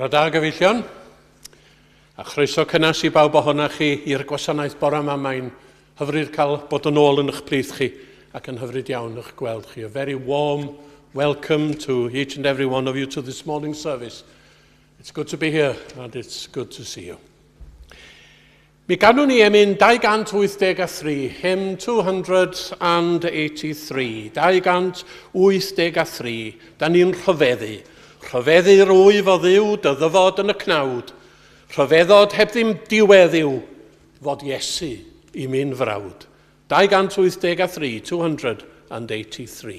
Bore da, gyfeillion. A chroeso cynnes i bawb ohonoch chi i'r gwasanaeth bore yma. Mae'n hyfryd cael bod yn ôl yn eich plith chi ac yn hyfryd iawn eich gweld chi. A very warm welcome to each and every one of you to this morning service. It's good to be here and it's good to see you. Mi ganwn ni emyn 283, hymn 283, 283, da ni'n rhyfeddu. Rhyfeddu rwyf o ddiw dy ddyfod yn y cnawd. Rhyfeddod heb ddim diwedd yw fod Iesu i mi'n frawd. 283, 283.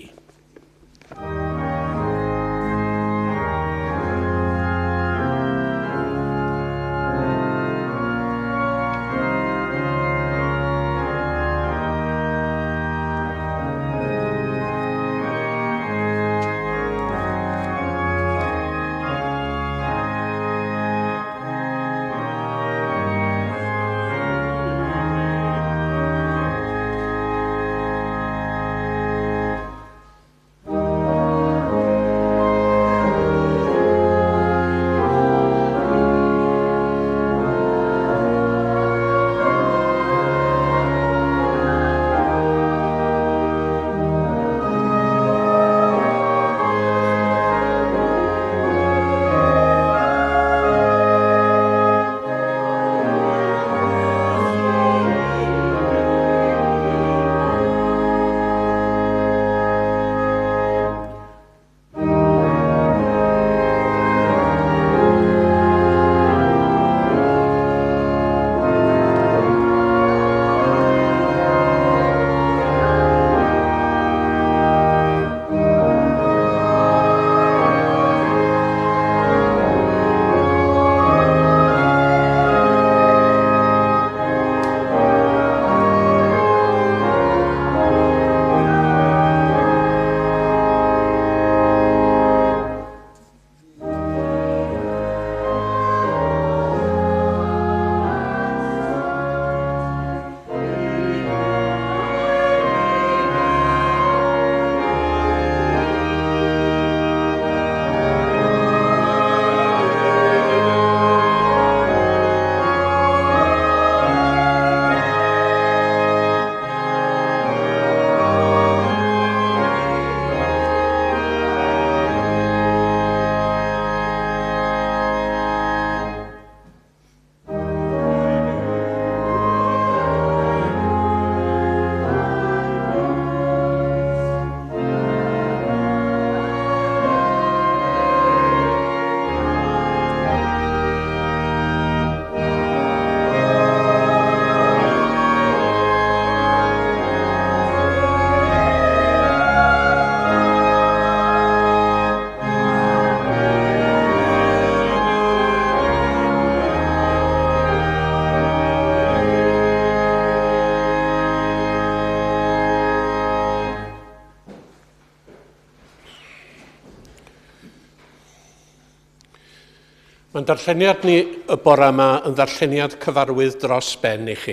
Mae'n darlleniad ni y bore yma yn ddarlleniad cyfarwydd dros ben i chi.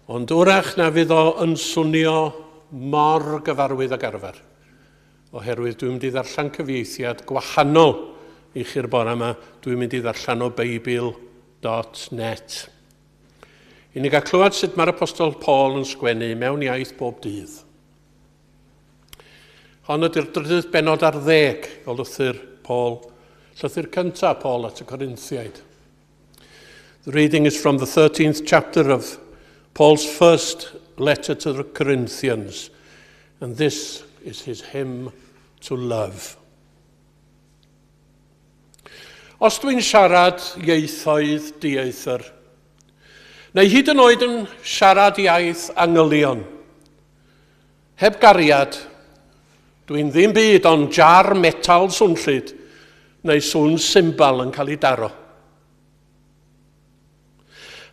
Ond wrach na fydd o yn swnio mor gyfarwydd ag arfer, oherwydd dwi'n mynd i ddarllen cyfieithiad gwahanol i chi'r bore yma. Dwi'n mynd i ddarllen o Beibl.net. I ni gael clywed sut mae'r Apostol Paul yn sgwennu mewn iaith bob dydd. Hon ydy'r drydydd benod ar ddeg o lythyr Paul, llythyr cyntaf Paul at y Corinthiaid. The reading is from the 13th chapter of Paul's first letter to the Corinthians, and this is his hymn to love. Os dwi'n siarad ieithoedd dieithr, neu hyd yn oed yn siarad iaith angylion, Heb gariad, dwi'n ddim byd ond jar metal swnllyd neu swn symbal yn cael ei daro.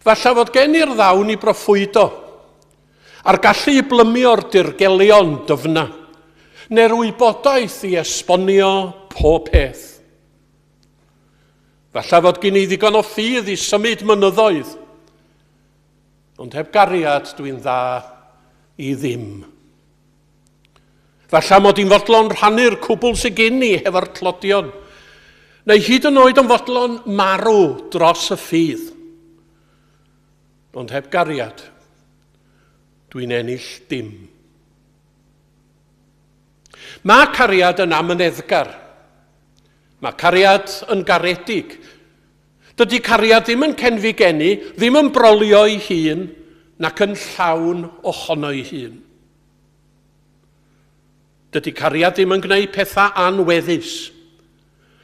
Falle fod gen i'r ddawn i broffwydo, a'r gallu i blymio'r dirgelion dyfna, neu'r wybodaeth i esbonio pob peth. Falle fod gen i ddigon o ffydd i symud mynyddoedd, Ond heb gariad dwi'n dda i ddim. Falla mod i'n fodlon rhannu'r cwbl sydd gen i hefo'r tlodion. Neu hyd yn oed yn fodlon marw dros y ffydd. Ond heb gariad, dwi'n ennill dim. Mae cariad yn amyneddgar. Mae cariad yn garedig. Dydy cariad ddim yn cenfigenu, ddim yn brolio'i hun, nac yn llawn ohono'i hun. Dydy cariad ddim yn gwneud pethau anweddus,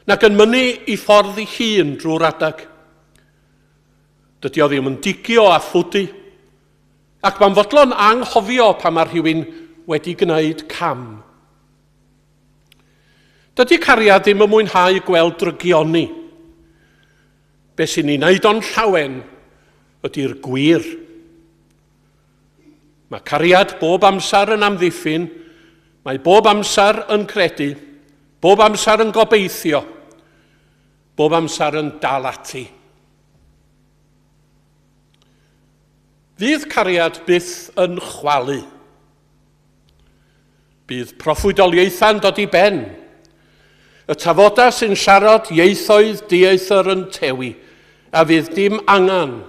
nac yn mynnu i ffordd ei hun drwy'r adag. Dydy o ddim yn digio a phwdu, ac mae'n fodlon anghofio pan mae rhywun wedi gwneud cam. Dydy cariad ddim yn mwynhau gweld drygioni. Be sy'n ei wneud o'n llawen ydy'r gwir. Mae cariad bob amser yn amddiffyn, mae bob amser yn credu, bob amser yn gobeithio, bob amser yn dal ati. Fydd cariad byth yn chwalu. Bydd proffwydoliaethau'n dod i ben. Y tafodau sy'n siarad ieithoedd dieithr yn tewi, a fydd dim angen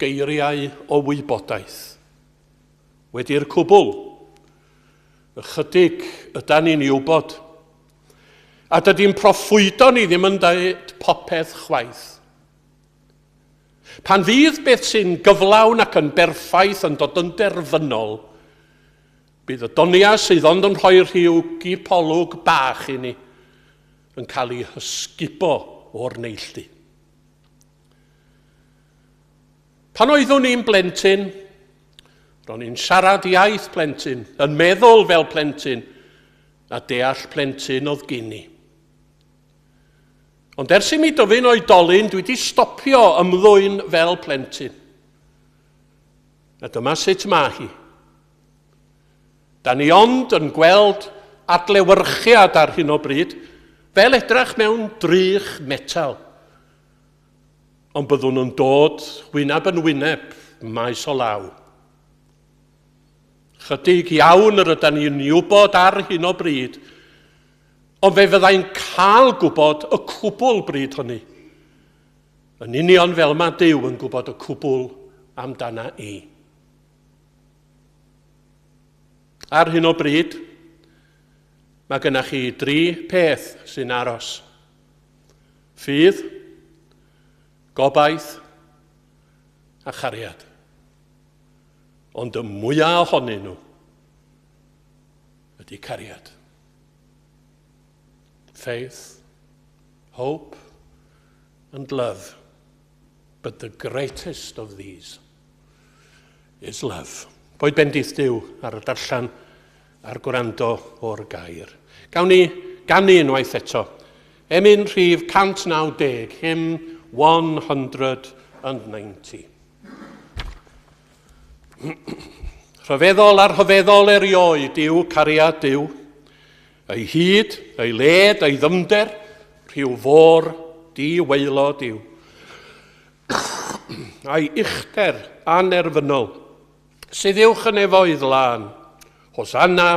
geiriau o wybodaeth. Wedi'r cwbl, ychydig ydan ni'n ei wybod. A dydy'n proffwydo ni ddim yn dweud popeth chwaith. Pan fydd beth sy'n gyflawn ac yn berffaith yn dod yn derfynol, bydd y doniau sydd ond yn rhoi rhyw gipolwg bach i ni yn cael eu hysgubo o'r neilltu. Pan oeddwn i'n blentyn, ro'n i'n siarad iaith plentyn, yn meddwl fel plentyn, a deall plentyn oedd gyn i. Ond ers i mi dyfu'n oedolyn, dwi wedi stopio ymddwyn fel plentyn. A dyma sut mae hi. Da ni ond yn gweld adlewyrchiad ar hyn o bryd, fel edrach mewn drych metel. Ond byddwn yn dod wyneb yn wyneb maes o law. Chydig iawn yr ydan ni'n wybod ar hyn o bryd, ond fe fyddai'n cael gwybod y cwbl bryd hynny. Yn union fel mae Duw yn gwybod y cwbl amdana i. Ar hyn o bryd, mae gennych chi dri peth sy'n aros. Ffydd, gobaith a chariad. Ond y mwyaf ohonyn nhw ydy cariad. Faith, hope and love. But the greatest of these is love. Boed bendith Duw ar y darllen a'r gwrando o'r gair. Gawn ni ganu unwaith eto. Emyn rhif 190, hymn 190. Rhyfeddol a rhyfeddol erioed yw cariad Duw. Ei hyd, ei led, ei ddyfnder, rhyw fôr di-waelod yw. A'i uchder anerfynol, sydd uwch y nefoedd lân. Hosanna,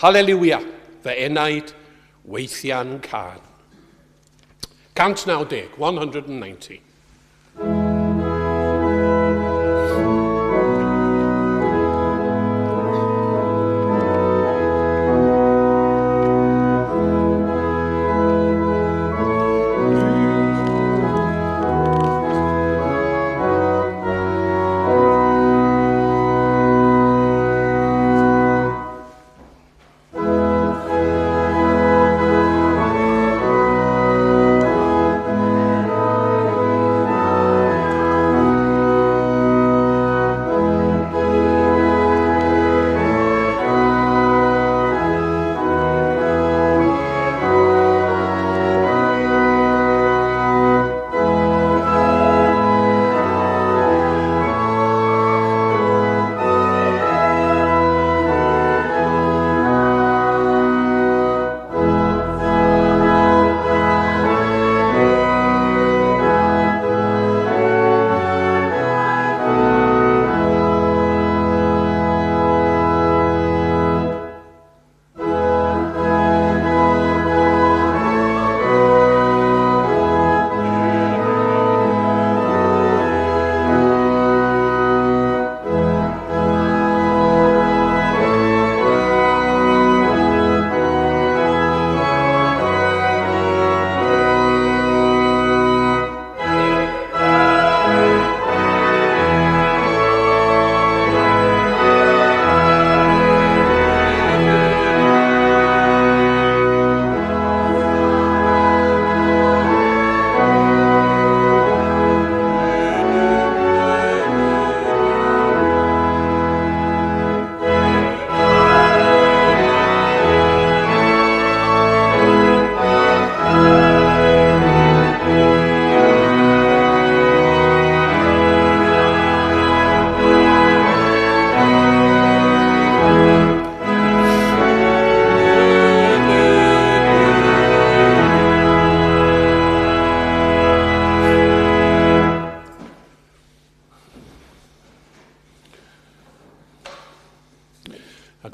haleliwia, fy enaid, weithiau'n cân. 190, 190.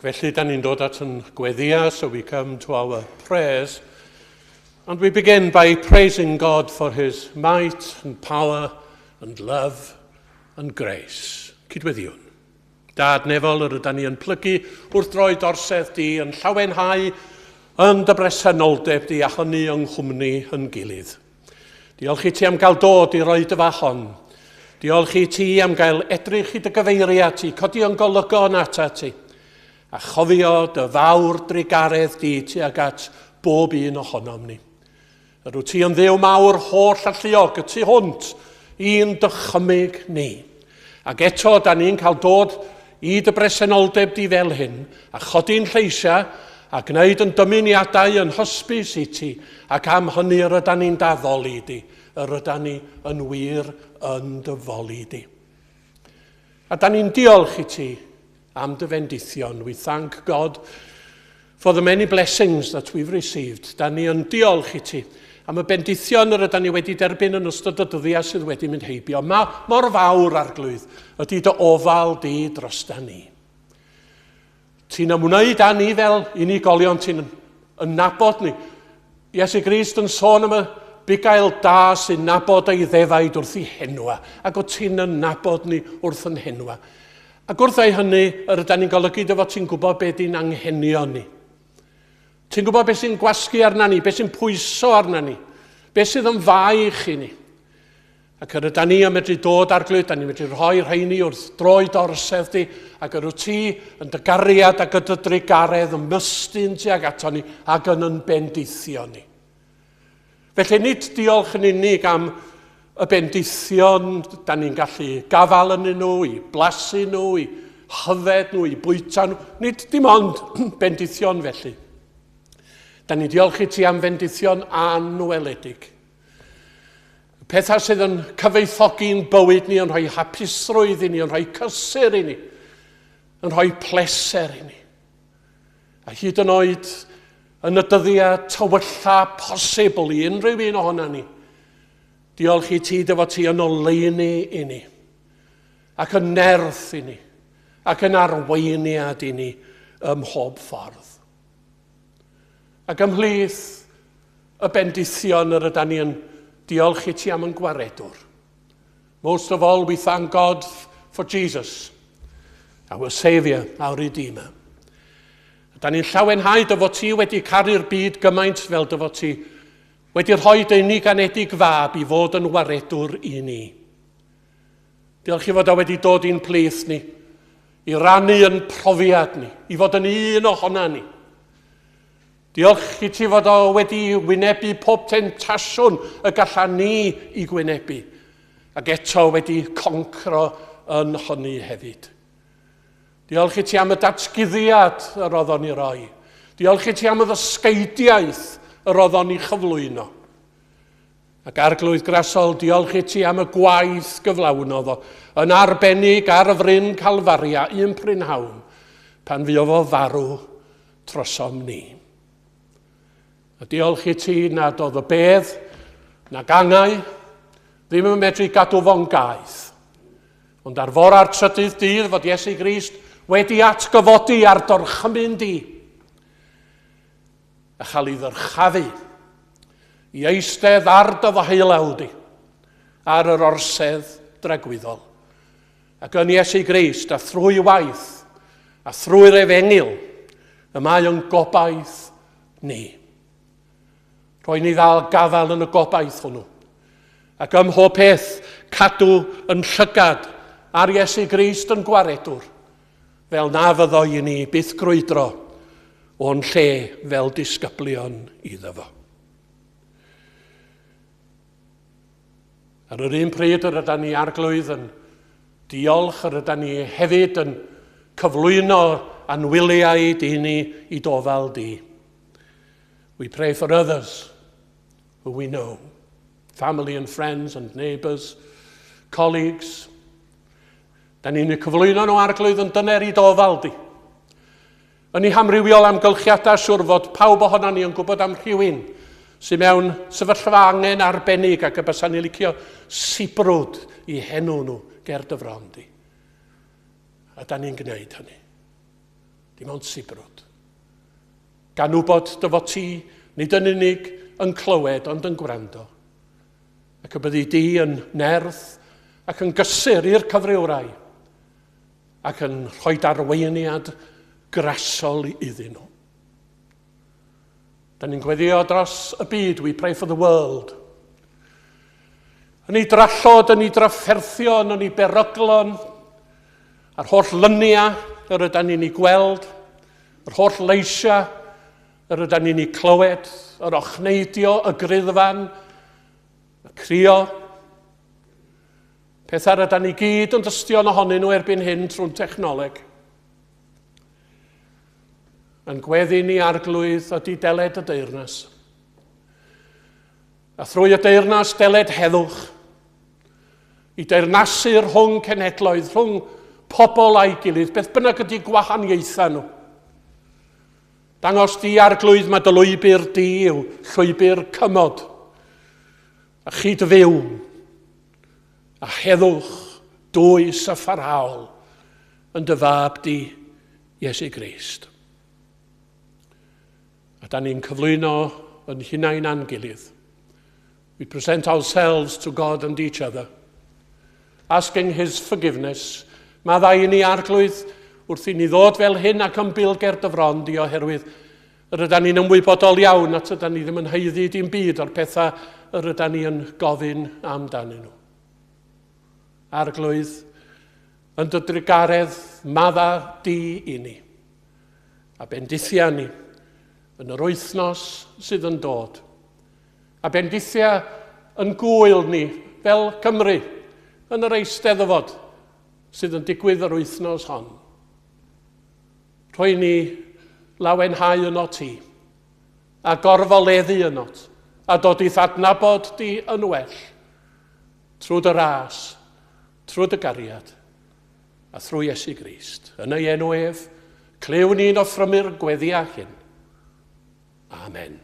Ac felly, da ni'n dod at yn gweddia, so we come to our prayers. And we begin by praising God for his might and power and love and grace. Cydweddiwn. Dad nefol, yr ydan ni yn plygu wrth droed orsedd di, yn llawenhau yn dy bresenoldeb di a hynny yng nghwmni yn gilydd. Diolch i ti am gael dod i roi dy fachon. Diolch i ti am gael edrych i dy gyfeiriad ti, codi yn golygon ata ti, a chofio dy fawr drugaredd di tuag at bob un ohonom ni. Yr wyt ti yn Dduw mawr holl alluog y tu hwnt i'n dychymyg ni. Ac eto, da ni'n cael dod i dy bresenoldeb di fel hyn, a chodi'n lleisiau, a gwneud yn dymuniadau yn hysbys i ti, ac am hynny yr ydan ni'n daddoli di, yr ydan ni yn wir yn dy foli di. A da ni'n diolch i ti am dy fendithion. We thank God for the many blessings that we've received. Da ni yn diolch i ti am y bendithion yr ydyn ni wedi derbyn yn ystod y dyddiau sydd wedi mynd heibio. Ma, mor fawr, Arglwydd, ydy dy ofal di dros da ni. Ti'n ymwneud â ni fel unigolion, ti'n yn nabod ni. Iesu Grist yn sôn am y bugail da sy'n nabod ei ddefaid wrth ei henwa, ac o ti'n yn nabod ni wrth yn henwa. Ac wrth ei hynny, yr ydan ni'n golygu dy fod ti'n gwybod be di'n anghenion ni. Ti'n gwybod beth sy'n gwasgu arna ni, beth sy'n pwyso arna ni, beth sydd yn faich i ni. Ac yr ydan ni yn medru dod arglwydd, da ni'n medru rhoi rheini wrth droed orsedd di, ac yr wyt ti yn dy gariad ac y dy drugaredd yn mystyn tuag ato ni ac yn yn bendithio ni. Felly nid diolch yn unig am y bendithion da ni'n gallu gafael ynddyn nhw, i blasu nhw, i hyfed nhw, i bwyta nhw. Nid dim ond bendithion felly. Da ni'n diolch i ti am fendithion anweledig. Y pethau sydd yn cyfoethogi'n bywyd ni, yn rhoi hapusrwydd i ni, yn rhoi cysur i ni, yn rhoi pleser i ni. A hyd yn oed yn y dyddiau tywylla posibl i unrhyw un ohono ni, diolch i ti dy fod ti yn oleuni i ni, ac yn nerth i ni, ac yn arweiniad i ni ym mhob ffordd. Ac ymhlith y bendithion yr yda ni yn diolch i ti am yn gwaredwr. Most of all, we thank God for Jesus, our Saviour, our Redeemer. Da ni'n llawenhau dy fod ti wedi caru'r byd gymaint fel dy fod ti wedi rhoi dy unig anedig fab i fod yn waredwr i ni. Diolch i fod o wedi dod i'n plith ni, i rannu yn profiad ni, i fod yn un ohona ni. Diolch i ti fod o wedi wynebu pob temtasiwn y gallan ni i gwynebu, ac eto wedi concro yn hynny hefyd. Diolch i ti am y datguddiad yr oedd o'n i roi. Diolch i ti am y ddysgeidiaeth yr oedd o'n i chyflwyno. Ac Arglwydd Grasol, diolch i ti am y gwaith gyflawnodd o, yn arbennig ar y fryn Calfaria, un prynhawn, pan fuo fo farw trosom ni. A diolch i ti nad oedd y bedd na gangau ddim yn medru gadw fo'n gaeth. Ond ar fora'r trydydd dydd fod Iesu Grist wedi atgyfodi ar dorchymyn di a chael ei ddyrchafu i eistedd ar dy ddeheulaw di ar yr orsedd dragwyddol. Ac yn Iesu Grist, a thrwy waith, a thrwy'r efengyl, y mae yn gobaith ni. Rhoi ni ddal gafael yn y gobaith hwnnw. Ac ym mhob peth, cadw yn llygad ar Iesu Grist yn gwaredwr, fel na fyddo i ni byth grwydro o'n lle fel disgyblion iddo fo. Ar yr un pryd yr ydan ni arglwydd yn diolch, yr ydan ni hefyd yn cyflwyno anwyliaid i ni i dofal di. We pray for others who we know, family and friends and neighbours, colleagues. Da ni'n eu cyflwyno nhw arglwydd yn dyner i dofal di. Yn ei hamrywiol amgylchiadau, siwr fod pawb ohonon ni yn gwybod am rhywun sydd mewn sefyllfa angen arbennig ac y bysa ni licio sibrwd i henw nhw ger dy fron di. A da ni'n gwneud hynny. Dim ond sibrwd. Gan wybod dy fod ti, nid yn unig yn clywed, ond yn gwrando. Ac y byddi di yn nerth ac yn gysur i'r cyfrywrai, ac yn rhoi darweiniad grasol iddyn nhw. Da ni'n gweddio dros y byd, we pray for the world. Yn ei drallod, yn ei drafferthion, yn ei beryglon, a'r holl lyniau yr ydan ni'n ei gweld, yr holl leisiau yr ydan ni'n ei clywed, yr ochneidio, y griddfan, y crio, pethau yr ydan ni gyd yn dystion ohonyn nhw erbyn hyn trwy'n technoleg. Yn gweddi ni arglwydd ydy deled y deyrnas. A thrwy y deyrnas deled heddwch, i deyrnasu rhwng cenhedloedd, rhwng pobl a'i gilydd, beth bynnag ydy gwahaniaethau nhw. Dangos di arglwydd mae dy lwybr di yw llwybr cymod, a chyd-fyw, a heddwch dwys a pharhaol yn dy fab di, Iesu Grist. A da ni'n cyflwyno yn hunain a'n gilydd. We present ourselves to God and each other, asking his forgiveness. Maddau i ni arglwydd wrth i ni ddod fel hyn ac ymbil ger dy fron di oherwydd yr ydan ni'n ymwybodol iawn at ydan ni ddim yn haeddu dim byd o'r pethau yr ydan ni yn gofyn amdanyn nhw. Arglwydd, yn dy drugaredd, madda di i ni. A bendithia ni yn yr wythnos sydd yn dod. A bendithia yn gwyl ni fel Cymru yn yr Eisteddfod sydd yn digwydd yr wythnos hon. Rhoi ni lawenhau yno ti, a gorfoleddu ynot, a dod i'th adnabod di yn well, trwy dy ras, trwy dy gariad, a thrwy Iesu Grist. Yn ei enw ef, clywn ni'n offrymu'r gweddiau hyn. Amen.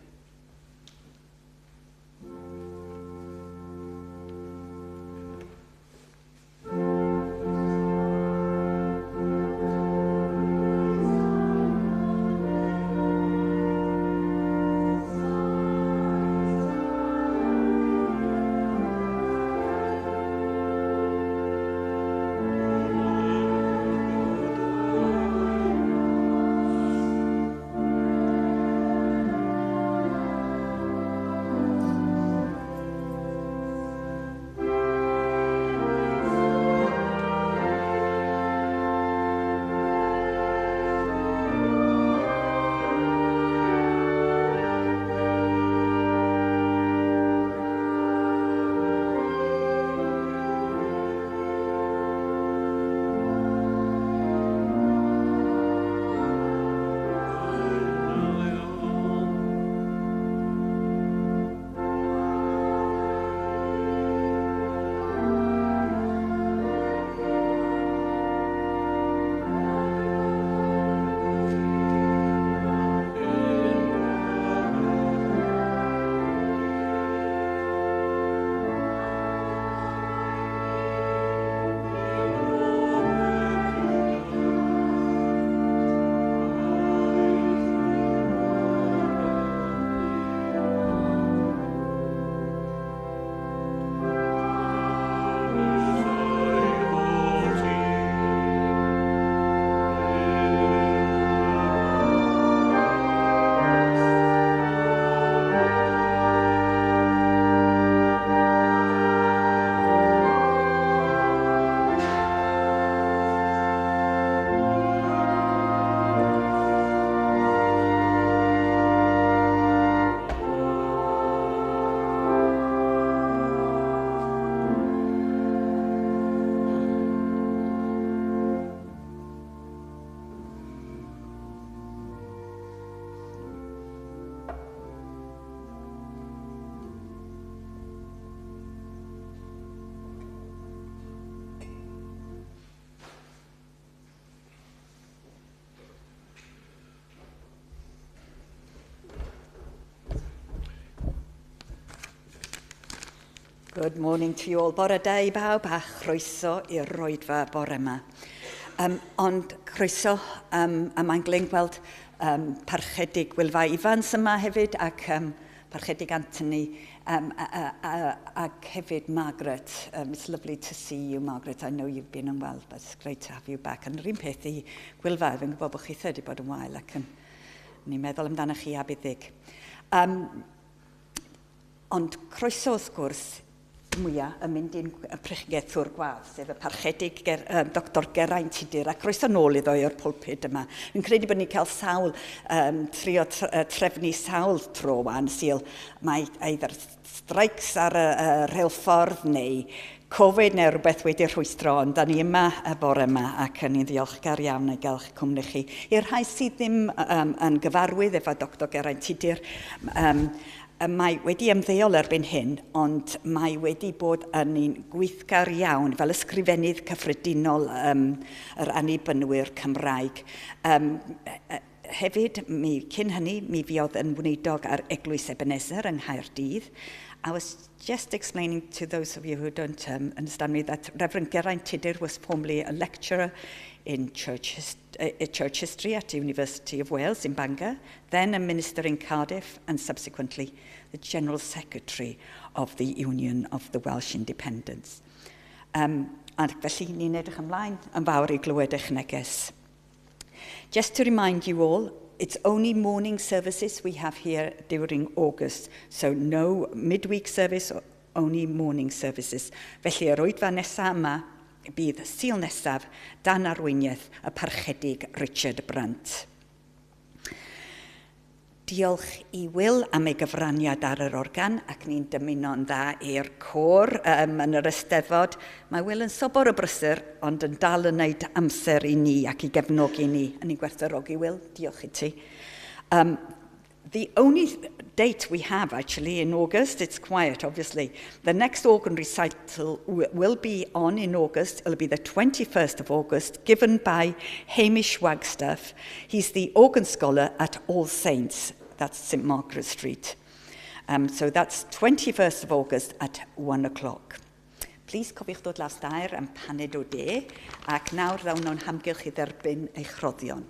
Good morning to you all. Bore da i bawb a chroeso i'r roedfa bore yma. Um, ond croeso, um, a mae'n glin gweld um, parchedig Wylfa Ifans yma hefyd ac um, parchedig Anthony um, a, a, a, ac hefyd Margaret. Um, it's lovely to see you, Margaret. I know you've been unwell, but it's great to have you back. And yr un peth i Gwylfa, fi'n gwybod bod chi wedi bod yn wael ac yn ni'n meddwl amdano chi a buddig. Um, ond croeso wrth gwrs mwyaf yn mynd i'n pregethwr gwadd, sef y parchedig Ger, um, Dr Geraint Tudur, a croeso nôl iddo i'r pulpit yma. Fi'n credu bod ni'n cael sawl, um, trio trefnu sawl tro wan, syl mae either strikes ar y, y rheilffordd neu Covid neu rhywbeth wedi rhwystro, ond da ni yma y bore yma ac yn ni'n ddiolchgar iawn i gael eich cwmni chi. I'r rhai sydd ddim um, yn gyfarwydd efo Dr Geraint Tudur, um, mae wedi ymddeol erbyn hyn, ond mae wedi bod yn un gweithgar iawn fel ysgrifennydd cyffredinol um, yr Annibynwyr Cymraeg. Um, hefyd, mi, cyn hynny, mi fuodd yn wneudog ar Eglwys Ebenezer yng Nghaerdydd. I was just explaining to those of you who don't um, understand me that Reverend Geraint Tudur was formerly a lecturer in church, hist uh, church history at the University of Wales in Bangor, then a minister in Cardiff, and subsequently the General Secretary of the Union of the Welsh Independents. Um, ac felly ni'n edrych ymlaen yn fawr i glywed eich neges. Just to remind you all, it's only morning services we have here during August, so no midweek service, only morning services. Felly yr oedfa nesaf yma bydd Sul nesaf dan arweiniaeth y parchedig Richard Brandt. Diolch i Will am ei gyfraniad ar yr organ ac ni'n dymuno'n dda i'r côr um, yn yr Eisteddfod. Mae Will yn sobor o brysur ond yn dal yn wneud amser i ni ac i gefnogi ni. Yn ni'n gwerthfawrogi Will, diolch i ti. Um, The only date we have actually in August, it's quiet obviously. The next organ recital will be on in August. It'll be the 21st of August, given by Hamish Wagstaff. He's the organ scholar at All Saints, that's St Margaret Street. Um, so that's 21st of August at 1 o'clock. Please cofiwch dod las dair am paned o de, ac nawr ddawn nhw'n hamgylch i dderbyn eich rhoddion.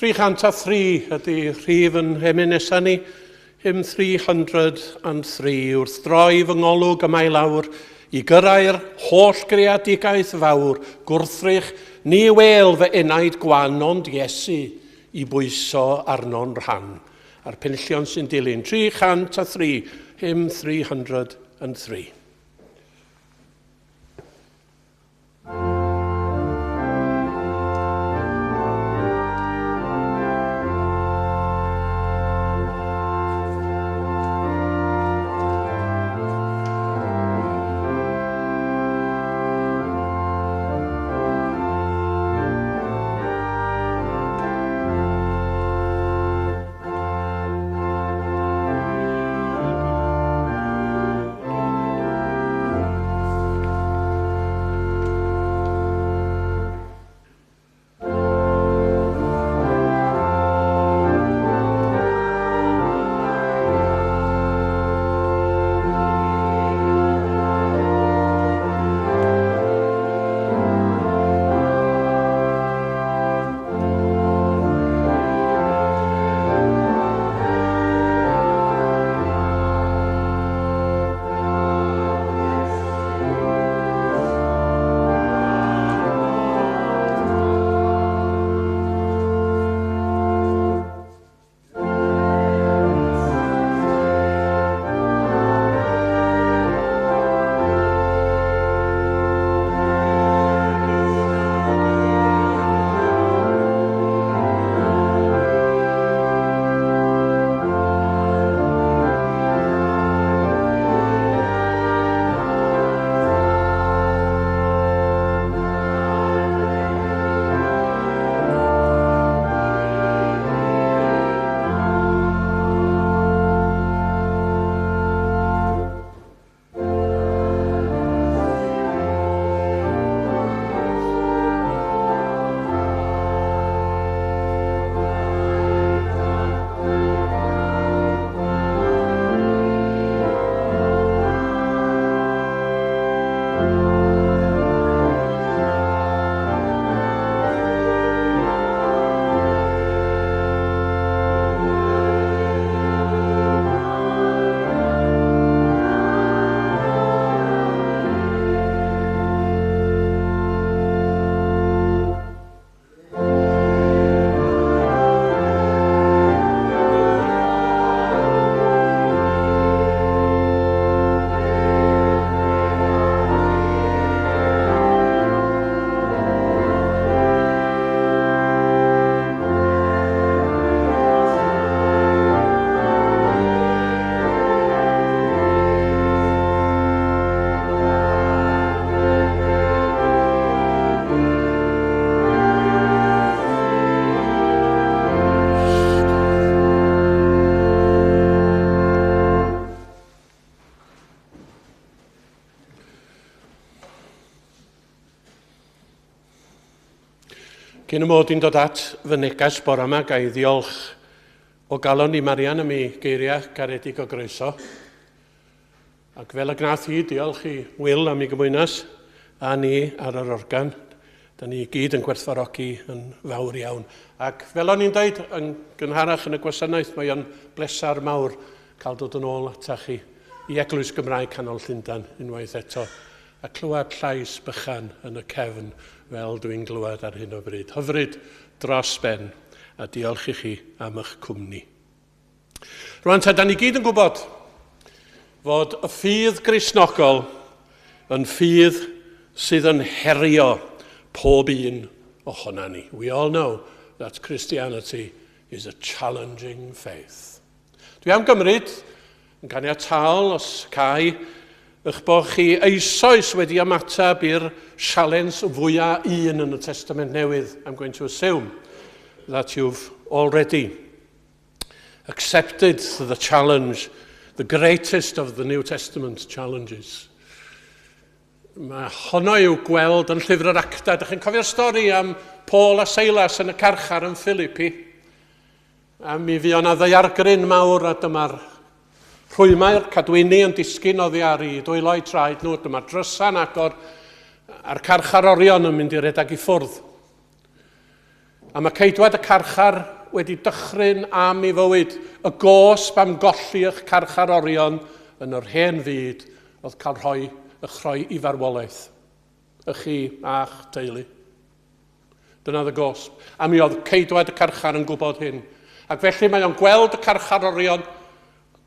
...303 ydy rhif yn hemyn nesaf ni. Hymn 303 wrth droi fy ngolwg yma i lawr i gyrraedd holl greadigaeth fawr, gwrthrych, ni wel fy enaid gwan ond Iesu i bwyso arno'n rhan. A'r penillion sy'n dilyn 303, hymn 303. Cyn y mod i'n dod at fy neges bore yma, ga i ddiolch o galon i Marian am ei geiriau garedig o groeso. Ac fel y gnath hi, diolch i Will am ei gymwynas a ni ar yr organ. Da ni i gyd yn gwerthfawrogi yn fawr iawn. Ac fel o'n i'n dweud yn gynharach yn y gwasanaeth, mae o'n bleser mawr cael dod yn ôl atach chi i Eglwys Gymraeg Canol Llundain unwaith eto a clywed llais bychan yn y cefn fel dwi'n glywed ar hyn o bryd. Hyfryd dros ben, a diolch i chi am eich cwmni. Rwan ta, da ni gyd yn gwybod fod y ffydd Gristnogol yn ffydd sydd yn herio pob un ohona ni. We all know that Christianity is a challenging faith. Dwi am gymryd yn ganiataol os cai eich bod chi eisoes wedi ymateb i'r sialens fwyaf un yn y Testament Newydd. I'm going to assume that you've already accepted the challenge, the greatest of the New Testament challenges. Mae honno i'w gweld yn llyfr yr Acta. Dych chi'n cofio'r stori am Paul a Silas yn y carchar yn Philippi? A mi fuo 'na ddaeargryn mawr a dyma'r rhwymau'r cadwyni yn disgyn oddi ar i dwylo eu traed nhw, dyma'r drysa'n agor a'r carcharorion yn mynd i redag i ffwrdd. A mae ceidwad y carchar wedi dychryn am ei fywyd, y gosb am golli eich carcharorion yn yr hen fyd oedd cael rhoi eich rhoi i farwolaeth, ych chi a'ch teulu. Dyna oedd y gosb. A mi oedd ceidwad y carchar yn gwybod hyn. Ac felly mae o'n gweld y carcharorion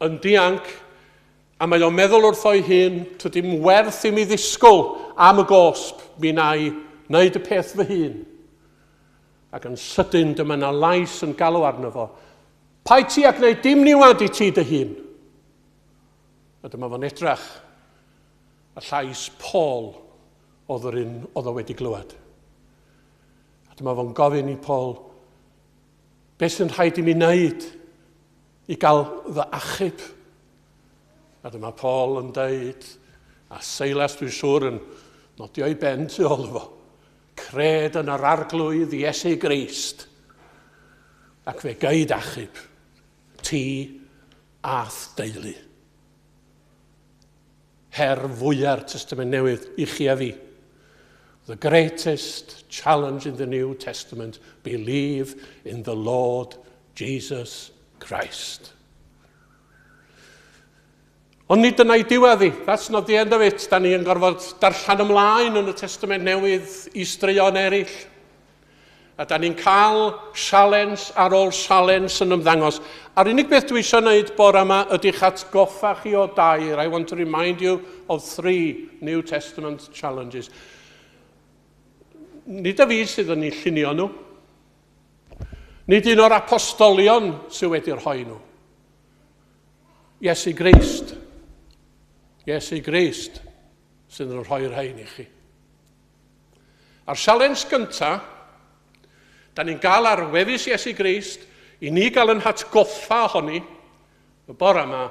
yn dianc, a mae o'n meddwl wrtho'i hun, tydi'm werth i mi ddisgwyl am y gosb, mi na i wneud y peth fy hun. Ac yn sydyn dyma na lais yn galw arno fo. Paid ti a gwneud dim niwed i ti dy hun. A dyma fo'n edrach, a llais Paul oedd yr un oedd o wedi glywed. A dyma fo'n gofyn i Paul, beth sy'n rhaid i mi wneud i gael fy achub? A dyma Paul yn deud, a Silas dwi'n siŵr yn nodio ei ben tu ôl fo, cred yn yr arglwydd Iesu Grist, ac fe gaid achub ti a'th deulu. Her fwya'r Testament Newydd i chi a fi. The greatest challenge in the New Testament, believe in the Lord Jesus Christ. Ond nid dyna'i diwedd hi. That's not the end of it. Da ni yn gorfod darllen ymlaen yn y Testament Newydd i straeon eraill. A da ni'n cael sialens ar ôl sialens yn ymddangos. A'r unig beth dwi eisiau gwneud bore yma ydy'ch atgoffa chi o dair. I want to remind you of three New Testament challenges. Nid y fi sydd yn ei llunio nhw. Nid un o'r apostolion sydd wedi rhoi nhw. Iesu Grist. Iesu Grist sydd yn rhoi'r rhain i chi. A'r sialens gynta, da ni'n gael ar wefus Iesu Grist, i ni gael yn hatgoffa ohoni, y bore yma,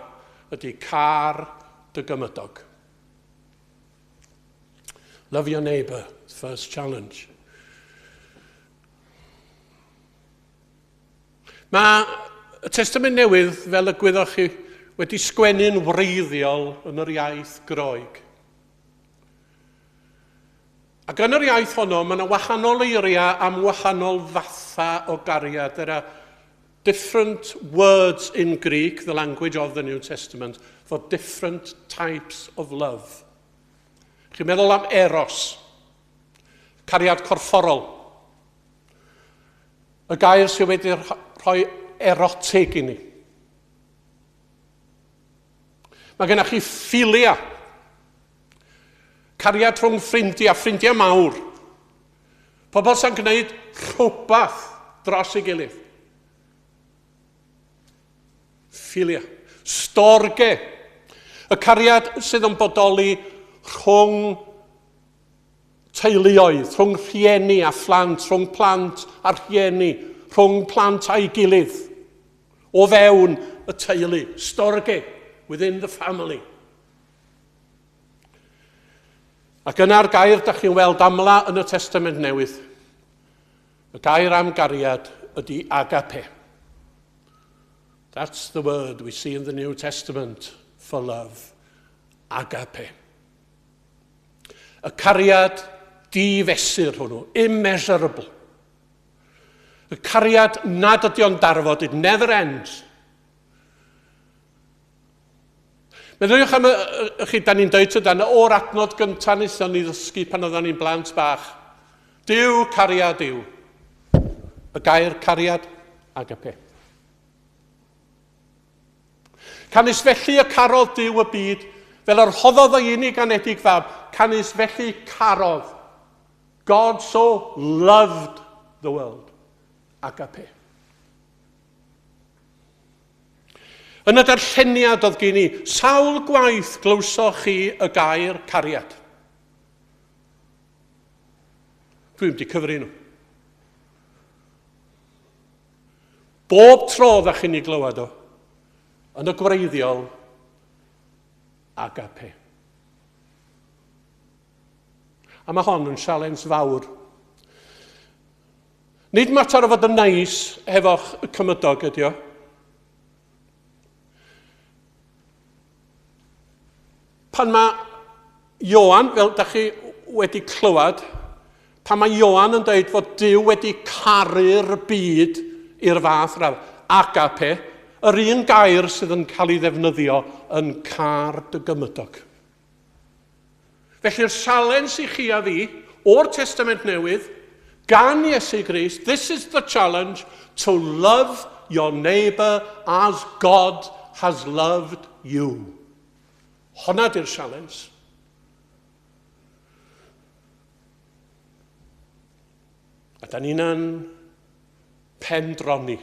ydy car dy gymydog. Love your neighbour, first challenge. Mae y Testament Newydd, fel y gwyddoch chi, wedi sgwennu'n wreiddiol yn yr iaith Groeg. Ac yn yr iaith honno, mae yna wahanol eiriau am wahanol fathau o gariad. There are different words in Greek, the language of the New Testament, for different types of love. Chi'n meddwl am eros, cariad corfforol. Y gair sydd wedi rhoi erotig i ni. Mae gennych chi philia, Cariad rhwng ffrindiau, ffrindiau mawr. Pobl sy'n gwneud rhywbeth dros ei gilydd. Philia. Storge. Y cariad sydd yn bodoli rhwng teuluoedd, rhwng rhieni a phlant, rhwng plant a rhieni, rhwng plant a'i gilydd, o fewn y teulu. Storge, within the family. Ac yna'r gair da chi'n weld amla yn y Testament Newydd. Y gair am gariad ydy agape. That's the word we see in the New Testament for love. Agape. Y cariad di-fesur hwnnw, immeasurable. Y cariad nad ydy o'n darfod, it never ends. Meddyliwch am y, y, chi, da ni'n dweud tydan, o'r adnod gyntaf wnaethon ni ddysgu pan oedden ni'n blant bach. Duw, cariad yw. Y gair cariad, agape. Canys felly y carodd Duw y byd, fel yr rhoddodd ei unig anedig fab, canys felly carodd. God so loved the world. Agape. Yn y darlleniad oedd gen i, sawl gwaith glywsoch chi y gair cariad? Dwi'n wedi cyfri nhw. Bob tro dda chi'n ei glywed o, yn y gwreiddiol, agape. A mae hon yn sialens fawr. Nid mater o fod yn neis hefo'ch cymydog ydi o. Pan mae Ioan, fel da chi wedi clywed, pan mae Ioan yn dweud fod Duw wedi caru'r byd i'r fath radd, agape, yr un gair sydd yn cael ei ddefnyddio yn car dy gymydog. Felly'r sialens i chi a fi, o'r Testament Newydd, gan Iesu Grist, this is the challenge to love your neighbour as God has loved you. Honna di'r sialens. A da ni'n pendroni.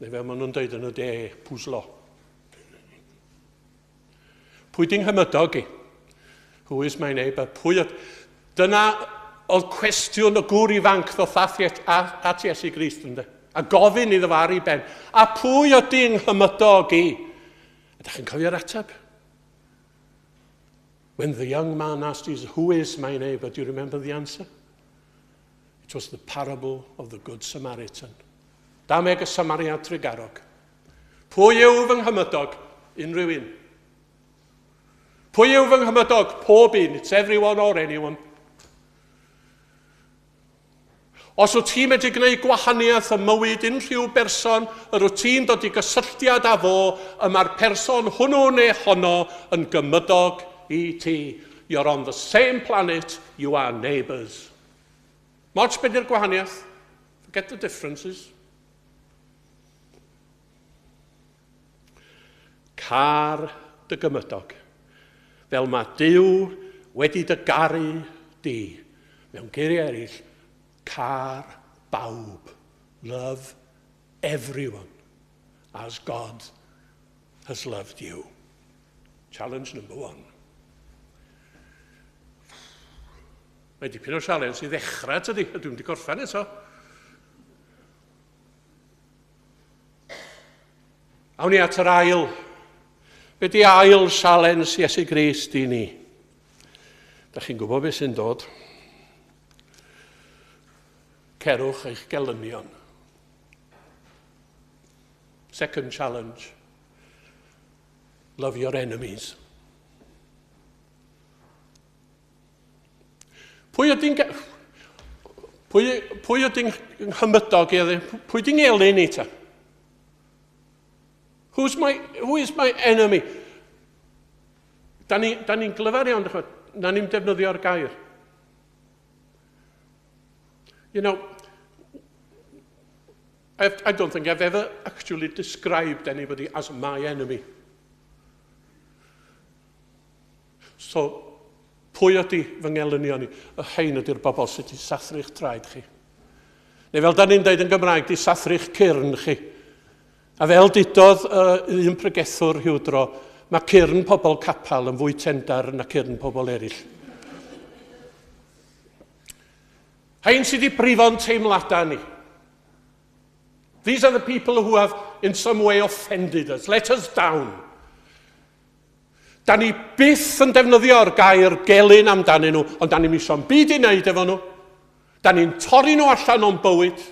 Neu fel maen nhw'n dweud yn y de, pwslo. Pwy di'n nghymydog i? Who is my neighbour? Pwy oedd... Dyna oedd cwestiwn y gŵr ifanc ddoth at Iesu Grist, ynddo. A gofyn iddo fo ar ei ben. A pwy ydy nghymydog i? Ydych chi'n cofio'r ateb? When the young man asked Jesus, who is my neighbour? Do you remember the answer? It was the parable of the Good Samaritan. Dameg y Samariad Trugarog. Pwy yw fy nghymydog? Unrhyw un. Pwy yw fy nghymydog? Pob un. It's everyone or anyone. Os wyt ti'n medru gwneud gwahaniaeth ym mywyd unrhyw berson yr wyt ti'n dod i gysylltiad â fo, y mae'r person hwnnw neu honno yn gymydog i ti. You're on the same planet, you are neighbours. Mots be di'r gwahaniaeth? Forget the differences. Car dy gymydog, fel mae Duw wedi dy garu di. Mewn geiriau eraill, car bawb. Love everyone as God has loved you. Challenge number one. Mae dipyn o sialens i ddechrau, tydi? Dwi'n wedi gorffen eto. Awn ni at yr ail. Be di ail sialens Iesu Grist i ni? Da chi'n gwybod beth sy'n dod? Cerwch eich gelynion. Second challenge. Love your enemies. Pwy ydy'n... Pwy, pwy ydy'n nghymydog i? Pwy ydy'n elyn i ta? Who's my, who is my enemy? Da ni'n ni, ni glyfar iawn, na ni'n defnyddio'r gair. You know, I don't think I've ever actually described anybody as my enemy. So, pwy ydy fy ngelynion i? Y rhain ydy'r bobl sydd wedi sathru'ch traed chi. Neu fel da ni'n dweud yn Gymraeg, di sathru'ch cyrn chi. A fel dudodd uh, un pregethwr rhyw dro, mae cyrn pobl capel yn fwy tendar na cyrn pobl eraill. Rhain sydd wedi brifo'n teimladau ni. These are the people who have in some way offended us, let us down. Da ni byth yn defnyddio'r gair gelyn amdanyn nhw, ond da ni'n isio'n byd i wneud efo nhw. Da ni'n torri nhw allan o'n bywyd.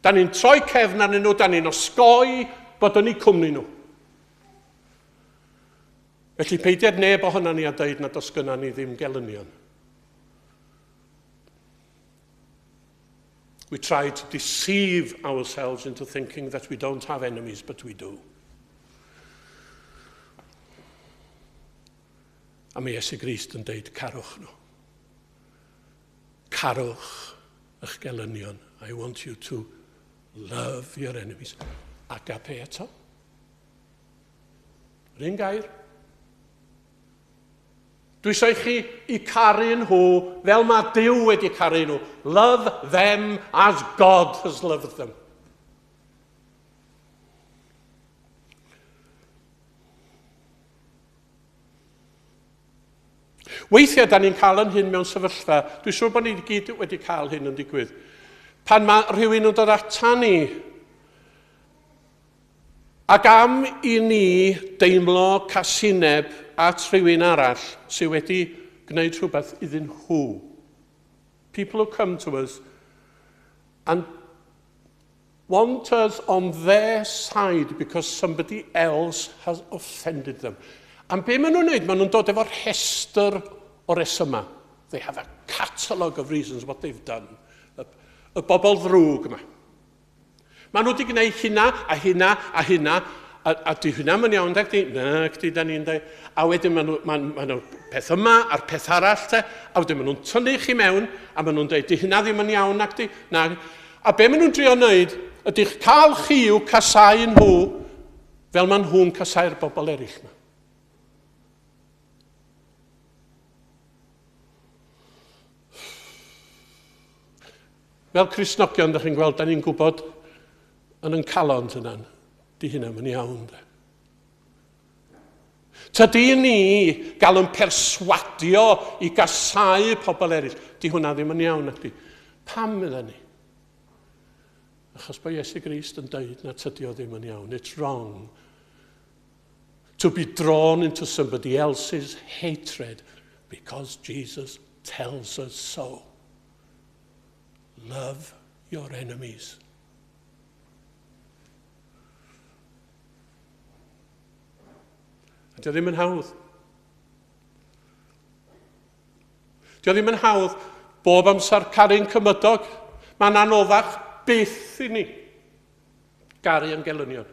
Da ni'n troi cefn arnyn nhw, da ni'n osgoi bod yn eu cwmni nhw. Felly peidied neb ohono ni a dweud nad oes gynna ni ddim gelynion. We try to deceive ourselves into thinking that we don't have enemies, but we do. A mae Iesu Grist yn deud carwch nhw. Carwch eich gelynion. I want you to love your enemies. Agape eto. Yr un gair. Dwi eisiau i chi i caru nhw fel mae Duw wedi caru nhw. Love them as God has loved them. Weithiau, da ni'n cael yn hyn mewn sefyllfa, dwi'n siŵr bod ni gyd wedi cael hyn yn digwydd. Pan mae rhywun yn dod ata ni, ac am i ni deimlo casineb at rhywun arall sydd wedi gwneud rhywbeth iddyn nhw. People who come to us and want us on their side because somebody else has offended them. Am be maen nhw'n wneud? Maen nhw'n dod efo rhestr o resymau. They have a catalogue of reasons what they've done. Y, y bobl ddrwg yma. Maen nhw wedi gwneud hynna a hynna a hynna, a, a di hynna yn iawn, da chdi? Na, chdi, da ni'n dweud. A wedyn maen nhw, maen, maen nhw peth yma a'r peth arall, te, a wedyn maen nhw'n tynnu chi mewn, a maen nhw'n dweud, di hynna ddim yn iawn, nac di? Na. A be maen nhw'n drio wneud ydy'ch cael chi i'w casau nhw fel maen nhw'n casau'r bobl eraill yma. Fel Cristnogion, da chi'n gweld, da ni'n gwybod yn yn calon tynan, di hynna yn iawn. De. Tydi ni gael yn perswadio i gasau pobl eraill. Di hwnna ddim yn iawn, nacdi. Pam ydyn ni? Achos bod Iesu Grist yn dweud na tydi o ddim yn iawn. It's wrong to be drawn into somebody else's hatred because Jesus tells us so. Love your enemies. A dio ddim yn hawdd. Dio ddim yn hawdd bob amser caru'n cymydog. Mae'n anoddach byth i ni garu yn gelynion.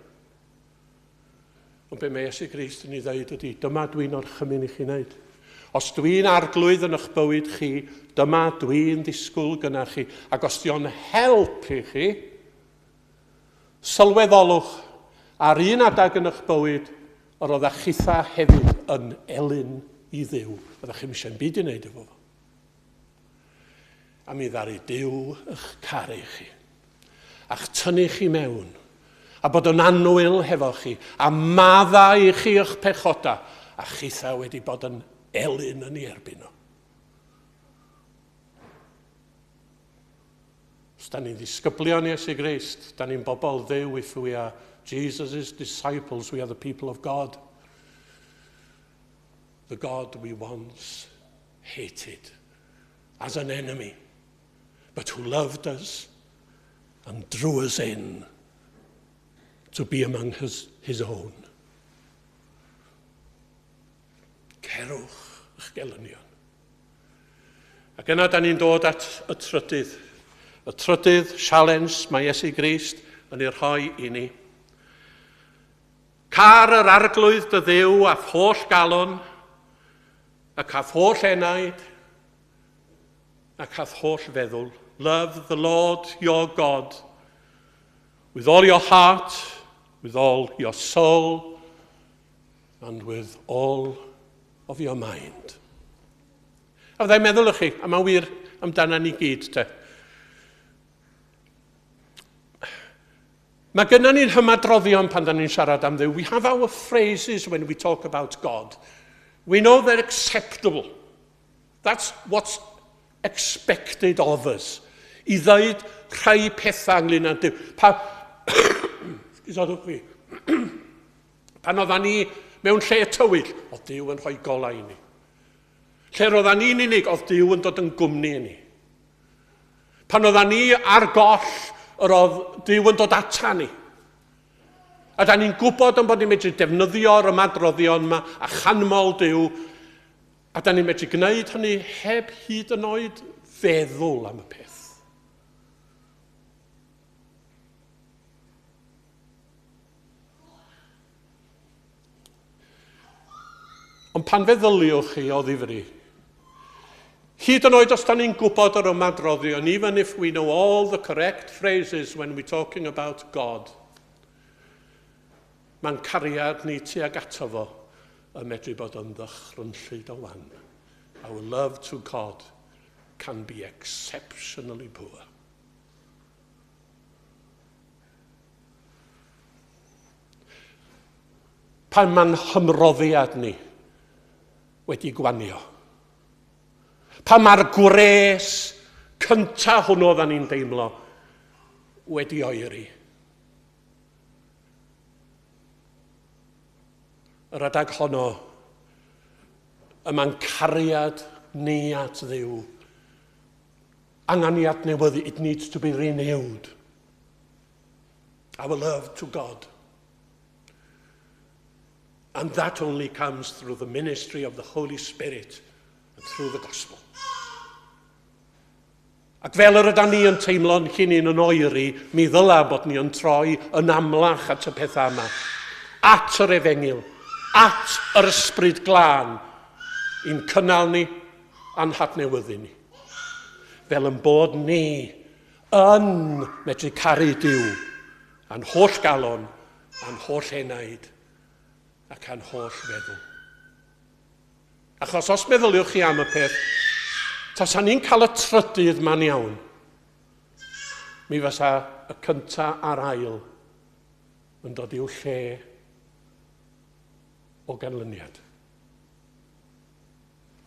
Ond be mae Iesu Grist yn ei ddeud ydy, dyma dwi'n orchymyn i chi wneud. Os dwi'n arglwydd yn eich bywyd chi, dyma dwi'n ddisgwyl gyda chi. Ac os dio'n help i chi, Sylweddolwch, ar un adeg yn eich bywyd, yr oeddech chitha hefyd yn elyn i Dduw. Oeddech chi'm eisiau'n byd i wneud efo fo. A mi ddaru Duw eich caru chi, a'ch tynnu chi mewn, a bod yn annwyl hefo chi, a maddau i chi eich pechoda, a chitha wedi bod yn elyn yn ei erbyn o. Os da ni'n ddisgyblion Iesu Grist, da ni'n bobl Dduw, if we are Jesus' disciples, we are the people of God. The God we once hated as an enemy, but who loved us and drew us in to be among his, his own. Cerwch eich gelynion. Ac yna da ni'n dod at y trydydd. Y trydydd sialens mae Iesu Grist yn ei rhoi i ni. Car yr arglwydd dy ddiw a'th holl galon, ac a'th holl enaid, ac a'th holl feddwl. Love the Lord your God with all your heart, with all your soul, and with all of your mind. A fyddai'n meddwl i chi, a mae'n wir amdana ni gyd te. Mae gennym ni'n hymadroddion pan da ni'n siarad am Dduw. We have our phrases when we talk about God. We know they're acceptable. That's what's expected of us. I ddeud rhai pethau ynglyn â Duw. Pa... Esgusodwch fi. Pan oeddan ni mewn lle tywyll, oedd Duw yn rhoi golau i ni. Lle roeddan ni'n unig, oedd Duw yn dod yn gwmni i ni. Pan oeddan ni ar goll, yr oedd Duw yn dod ata ni. A da ni'n gwybod yn bod ni'n medru defnyddio'r ymadroddion yma a chanmol Duw, a da ni'n medru gwneud hynny heb hyd yn oed feddwl am y peth. Ond pan feddyliwch chi o ddifri, hyd yn oed os da ni'n gwybod yr ymadroddion, even if we know all the correct phrases when we're talking about God, mae'n cariad ni tuag ato fo yn medru bod yn ddychrynllyd o wan. Our love to God can be exceptionally poor. Pan mae'n hymroddiad ni wedi gwanio. Pan mae'r gwres cynta hwnnw oeddan ni'n deimlo wedi oeri. Yr adag honno, y mae'n cariad ni at Dduw angen i adnewyddu. It needs to be renewed. Our love to God. And that only comes through the ministry of the Holy Spirit and through the gospel. Ac fel yr yda ni yn teimlo'n hunain yn oeri, mi ddyla bod ni yn troi yn amlach at y pethau yma. At yr efengyl, at yr ysbryd glân, i'n cynnal ni a'n hadnewyddu ni. Fel yn bod ni yn medru caru Duw a'n holl galon, a'n holl enaid ac a'n holl feddwl. Achos os meddyliwch chi am y peth, tasa ni'n cael y trydydd ma'n iawn, mi fysa y cynta a'r ail yn dod i'w lle o ganlyniad.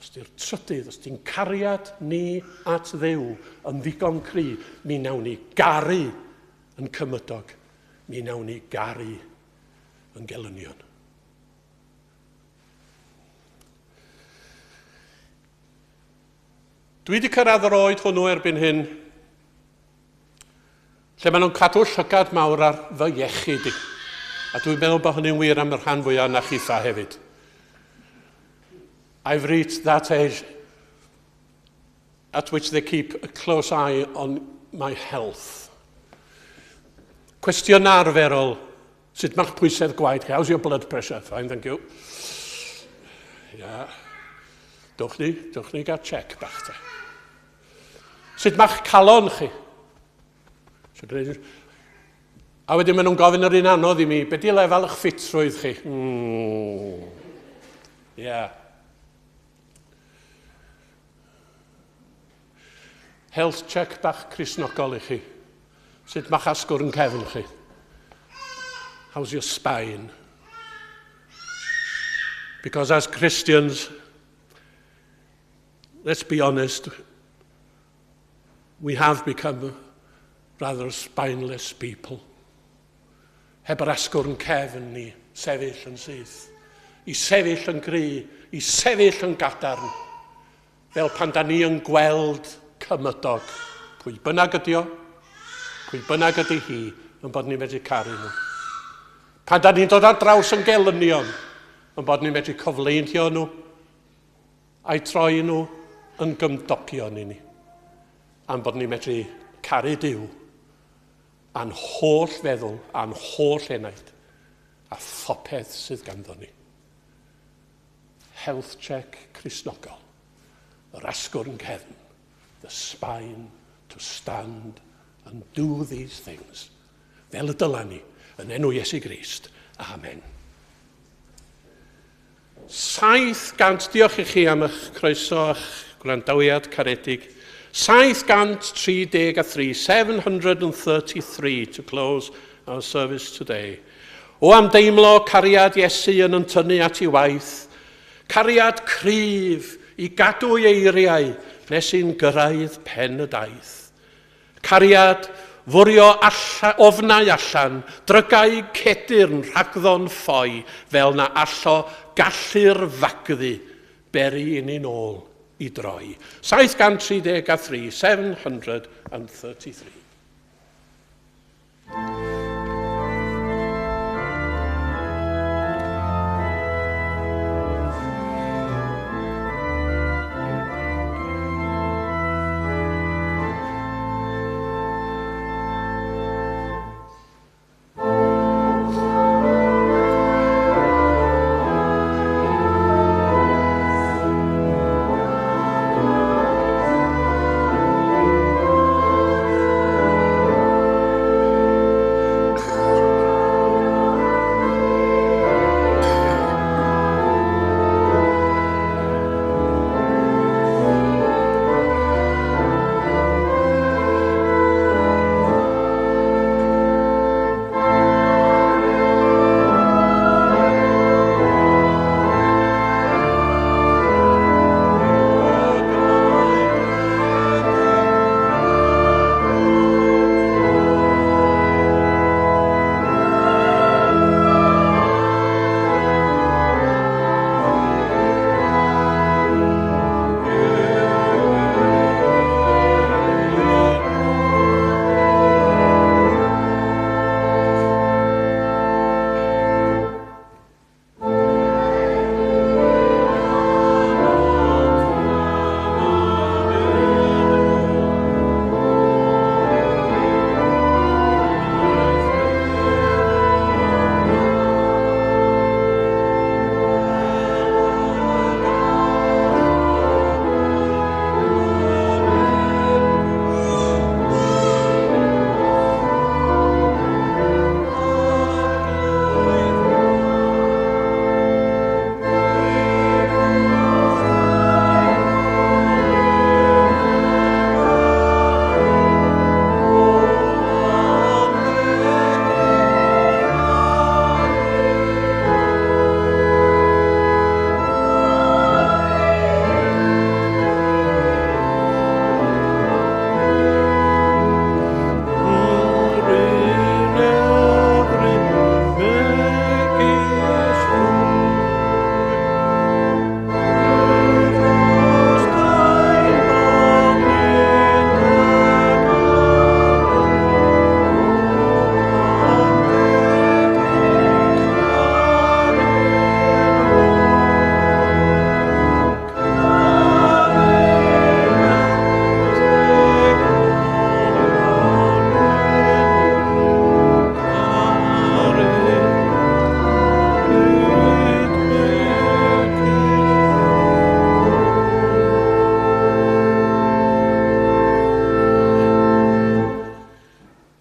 Os di'r trydydd, os di'n cariad ni at Dduw yn ddigon cry, mi nawn ni garu yn cymydog, mi nawn ni garu yn gelynion. Dwi wedi cyrraedd yr oed hwnnw erbyn hyn, lle maen nhw'n cadw llygad mawr ar fy iechyd i. A dwi'n meddwl bod hynny'n wir am y rhan fwyaf na chitha hefyd. I've reached that age at which they keep a close eye on my health. Cwestiwn arferol, sut mae'ch pwysedd gwaed chi? How's your blood pressure? Fine, thank you. Yeah. Dwch ni, dwch ni gael check bach te. Sut mae'ch calon chi? So, gwneud... A wedyn maen nhw'n gofyn yr un anodd i mi, be di lefel eich ffitrwydd chi? Mm. Yeah. Health check bach Cristnogol i chi. Sut mae'ch asgwrn cefn chi? How's your spine? Because as Christians, let's be honest, we have become rather spineless people. Heb yr asgwrn cefn ni sefyll yn syth, i sefyll yn gry, i sefyll yn gadarn, fel pan da ni yn gweld cymydog, pwy bynnag ydi o, pwy bynnag ydi hi, yn bod ni'n medru caru nhw. Pan da ni'n dod ar draws yn gelynion, yn bod ni'n medru cofleidio nhw, A'u troi nhw yn gymdogion i ni, a'n bod ni'n medru caru Duw a'n holl feddwl, a'n holl enaid, a phopeth sydd ganddo ni. Health check Cristnogol, yr asgwrn cefn, the spine to stand and do these things. Fel y dyla ni, yn enw Iesu Grist. Amen. 700, diolch i chi am eich croeso a'ch gwrandawiad caredig. 733, 733 to close our service today. O am deimlo cariad Iesu yn yn tynnu at ei waith, cariad cryf i gadw ei eiriau nes i'n gyrraedd pen y daith. Cariad, fwrio alla, ofnau allan, drygau cedyrn rhagddo'n ffoi, fel na allo gallu'r fagddu beri i ni'n ôl i droi. 733, 733. 133.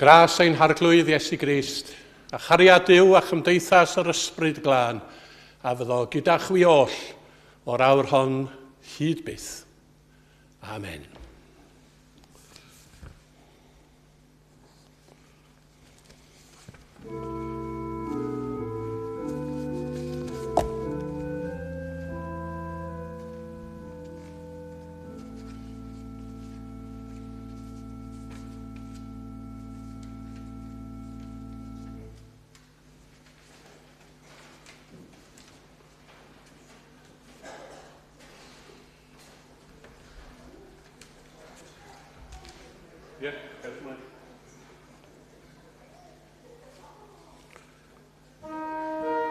Gras ein Harglwydd Iesu Grist, a chariad Duw a chymdeithas yr Ysbryd Glân, a fyddo gyda chwi oll o'r awr hon hyd byth. Amen. Yeah,